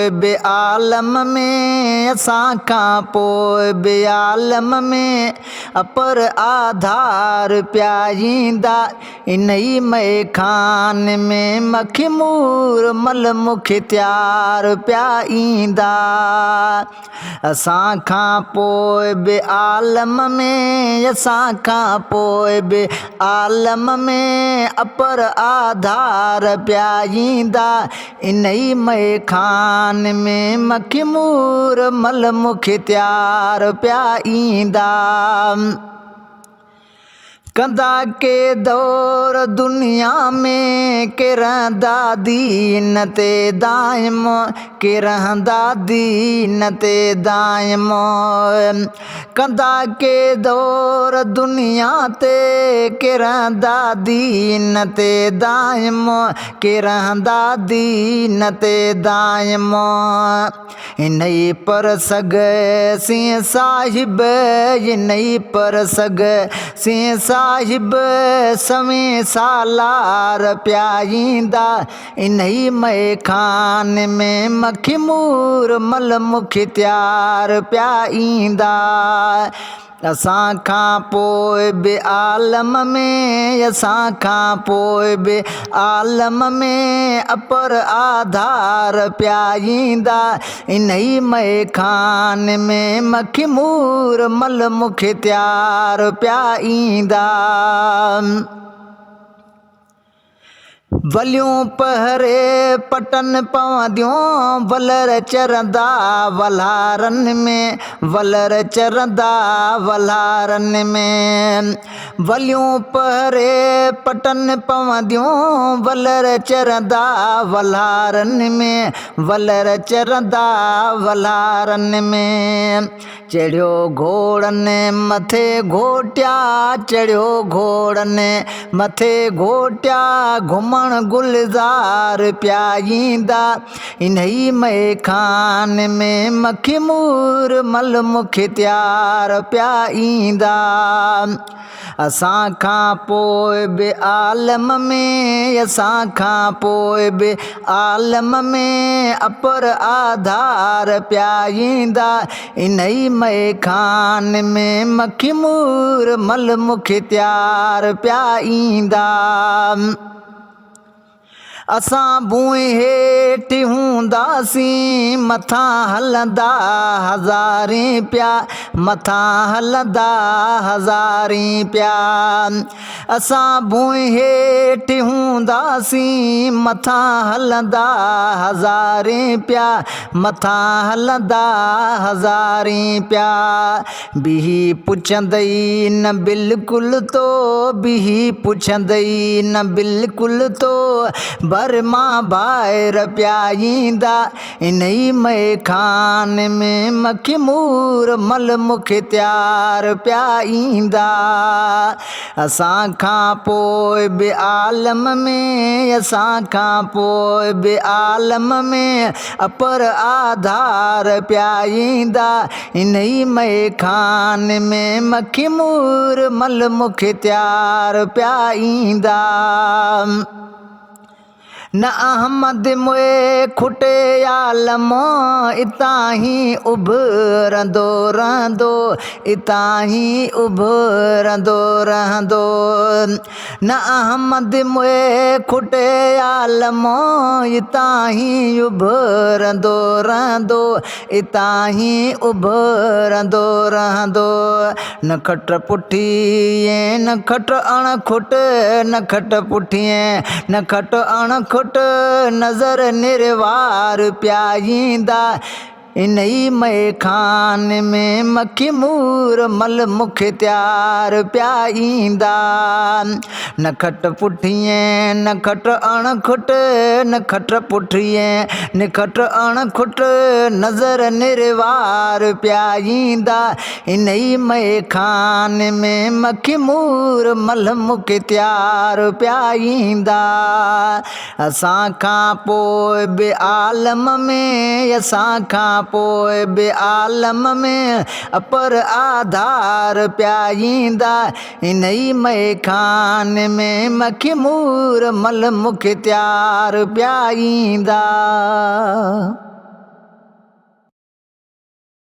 پوءِ به عالم ۾، اسان کان پوءِ به عالم ۾، اپر آڌار پيا ايندا. انهي مئخان ۾ مخمور مل مختيار پيا ايندا. اسان کان پوء به عالم ۾، اسان کان پوء به عالم ۾، اپر آڌار پيا ايندا. انهي مئخان ۾ مخمور مل مختيار پيا ايندا. ڪندا ڪي دور دنيا ۾، ڪي رهندا دين تي دائم، ڪي رهندا دين تي دائم. ڪندا ڪي دور دنيا تي، ڪي رهندا دين تي دائم، ڪي رهندا دين تي دائم. انهي پر سگهه سين صاحب، انهي پر سگهه سين صاحب، سوين سالار پيا ايندا. انهي مئخان ۾ مخمور مل مختيار پيا ايندا. اسان کان پوء به عالم ۾، اسان کان پوء به عالم ۾، اپر آڌار پيا ايندا. انهي مئخان ۾ مخمور مل مختيار پيا ايندا. وليون پهري پٽن پونديون، ولر چرندا ولهارن ۾، ولر چرندا ولهارن ۾. وليون پهري پٽن پونديون، ولر چرندا ولهارن ۾، ولر چرندا ولهارن ۾. چڙهيو گهوڙن مٿي گهوٽيا، چڙهيو گهوڙن مٿي گهوٽيا، گهمڻ گلزار پيا ايندا. انهي مئخان ۾ مخمور مل مختيار پيا ايندا. اسان کان پوء به عالم ۾، اسان کان پوء به عالم ۾، اپر آڌار پيا ايندا. انهي مئخان ۾ مخمور مل مختيار پيا ايندا. اسان ڀونء هيٺ هونداسين، مٿان هلندا هزارين پيا، مٿان هلندا هزارين پيا. اسان ڀونء هيٺ هونداسين، مٿان هلندا هزارين پيا، مٿان هلندا هزارين پيا. بيهي پڇندئي نه بلڪل تو، بيهي پڇندئي نه بلڪل تو، ڀر مان ڀائر پيا ايندا. انهي مئخان ۾ مخمور مل مختيار پيا ايندا. اسان کان پوء به عالم ۾، اسان کان پوء به عالم ۾، اپر آڌار پيا ايندا. انهي مئخان ۾ مخمور مل مختيار پيا ايندا. نه احمد موئي کٽي عالم، اتان هي اڀرندو رهندو، اتان هي اڀرندو رهندو. نه احمد موئي کٽي عالم، اتان هي اڀرندو رهندو، اتان هي اڀرندو رهندو. نه کٽ پٺيء نه کٽ اڻ کٽ، نه کٽ پٺيء نه کٽ اڻ کٽ، نظر نروار پيا ايندا. انهي مئخان ۾ مخمور مل مختيار پيا ايندا. نه کٽ پٺيء نه کٽ اڻ کٽ، نه کٽ پٺيء نه کٽ اڻ کٽ، نظر نروار پيا ايندا. انهي مئخان ۾ مخمور مل مختيار پيا ايندا. اسان کان پوء به عالم ۾، اسان کان پوء به عالم ۾، اپر آڌار پيا ايندا. انهي مئخان ۾ مخمور مل مختيار پيا ايندا.